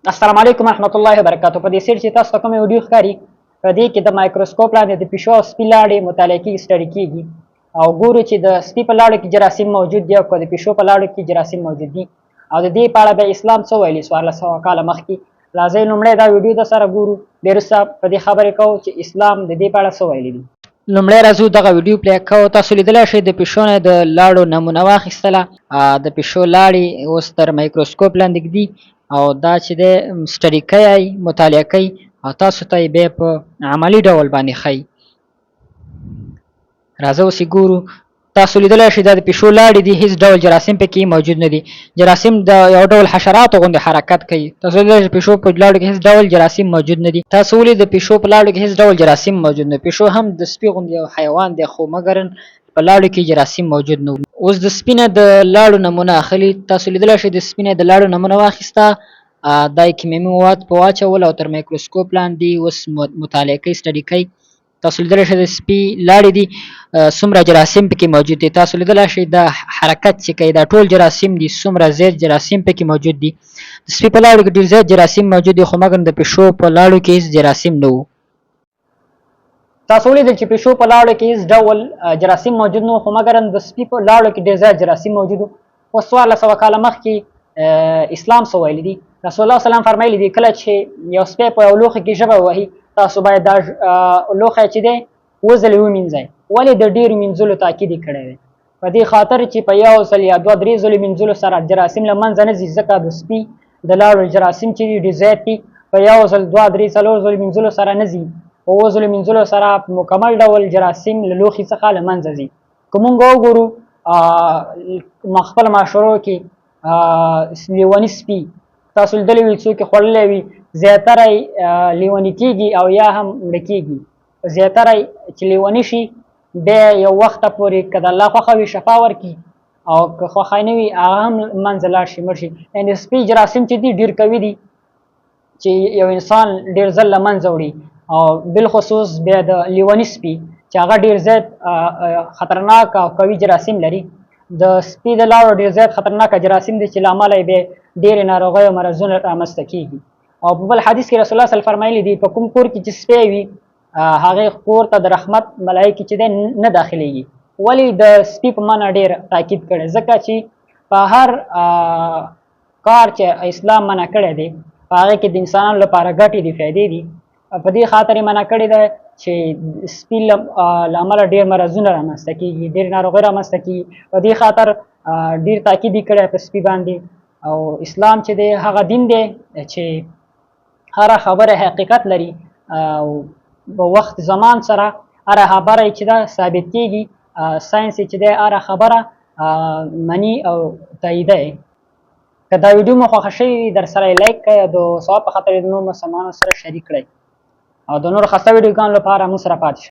السلام علیکم ورحمت الله وبرکاته. په دې سیر چې تاسو ته کومه ویډیو ښکاري، په دې کې د مایکروسکوپ لاندې د پیشو او سپي لاړې مطالعه کیږي، study کیږي او ګورو چې د سپي په لاړو کې جراثیم موجود دي او که د پیشو په لاړو کې جراثیم موجود دي او د دې په اړه بیا اسلام څه ویلي 1400 کاله مخکې. راځئ، لومړی دا ویډیو د سره ګورو، بیا وروسته په دې خبرې کوو چې اسلام د دې په اړه څه ویلي دي. لومړی راځو، دغه ویډیو play کوو. تاسو لیدلی شئ، د پیشو نه د لاړو نمونه واخیستله. د پیشو لاړې اوس تر مایکروسکوپ لاندې ږدي او دا چې دی study کوي، مطالعه کوي او تاسو ته یې بیا په عملي ډول باندې ښیي. راځه، اوس یې ګورو. تاسو لیدلی شئ، دا د پیشو لاړې دي، هیڅ ډول جراثیم پکې موجود نه دي. جراثیم د یو ډول حشراتو غوندې حرکت کوي. تاسو لیدلی شئ، پیشو په لاړو کې هیڅ ډول جراثیم موجود نه دي. تاسو ولید، د پیشو په لاړو کې هیڅ ډول جراثیم موجود نه. پیشو هم د سپي غوندې یو حیوان دی، خو مګر په لاړو کې جراثیم موجود نه. اوس د سپي نه د لاړو نمونه اخلي. تاسو لیدلی شئ، د سپي نه د لاړو نمونه واخیسته، دا یې کیمیاوي مواد په واچول او تر مایکروسکوپ لاندې اوس مطالعه کوي، study کوي. تاسو لیدلی شئ، د سپي لاړې دي، څومره جراثیم پکې موجود دي. تاسو لیدلی شئ، دا حرکت چې کوي، دا ټول جراثیم دي، څومره زیات جراثیم پکې موجود دي. د سپي په لاړو کې ډېر زیات جراثیم موجود دي، خو مګر د پیشو په لاړو کې هیڅ جراثیم نه وو. تاسو ولیدل چې پیشو په لاړو کې هیڅ ډول جراثیم موجود نه، خو مګر د سپي په لاړو کې ډېر زیات جراثیم موجود وو. اوس 1400 کاله مخکې اسلام څه ویلي دي؟ رسول الله سلام فرمایلی دي، کله چې یو سپی په یو لوښي کې ژبه وهي، تاسو باید دا لوښی چې دی اووه ځلې ومینځئ. ولې د ډېرو مینځلو تاکید یې کړی دی؟ په دې خاطر چې په یو ځل یا دوه درې ځلې مینځلو سره جراثیم له منځه نه ځي، ځکه د سپي د لاړو جراثیم چې دي، ډېر زیات دي. په یو ځل، دوه، درې، څلور ځلې مینځلو سره نه ځي. په اووه ځلې مینځلو سره په مکمل ډول جراثیم له لوښي څخه له منځه ځي. که مونږ وګورو خپل معاشرو کې لیوني سپي تاسو لیدلی وي، څوک یې خوړلی وي، زیاتره لیوني کیږي او یا هم مړه کیږي. زیاتره چې لیوني شي، بیا یو وخته پورې که د الله خوښه وي، شفا ورکړي او که خوښه نه وي، هغه هم منځه لاړ شي، مړ شي. یعنې سپي جراثیم چې دي، ډېر قوي دي چې یو انسان ډېر ځل له منځه وړي او بالخصوص بیا د لیوني سپي چې هغه ډېر زیات خطرناک او قوي جراثیم لري. د سپي د لاړو ډېر زیات خطرناک جراثیم دي چې له امله یې بیا ډېرې ناروغۍ او مرضونه رامنځته کیږي. او په بل حدیث کې رسول الله صلی فرمایلی دي، په کوم کور کې چې سپی وي، هغې کور ته د رحمت ملایکې چې دی نه داخلیږي. ولی د سپي په منع ډېر تاکید کړی؟ ځکه چې په هر کار چې اسلام منع کړی دی، په هغې کې د انسانانو لپاره ګټې دي، فایدې دي. په دې خاطر یې منع کړې ده چې سپي له امله ډېر مرضونه رامنځته کیږي، ډېر ناروغۍ رامنځته کیږي. په دې خاطر ډېر تاکید یې کړی په سپي باندې. او اسلام چې دی، هغه دین دی چې هره خبره حقیقت لري او په وخت زمان سره هره خبره چې ده ثابت کیږي. ساينس چې دی، هره خبره مني او تاییدوي. که دا ویډیو مو خوښه شوې وي، در سره یې like کړئ او د ثواب په خاطر د نورو مسلمانانو سره شریک کړئ او د نورو ښایسته ویډیوګانو لپاره موږ سره پاتې شئ.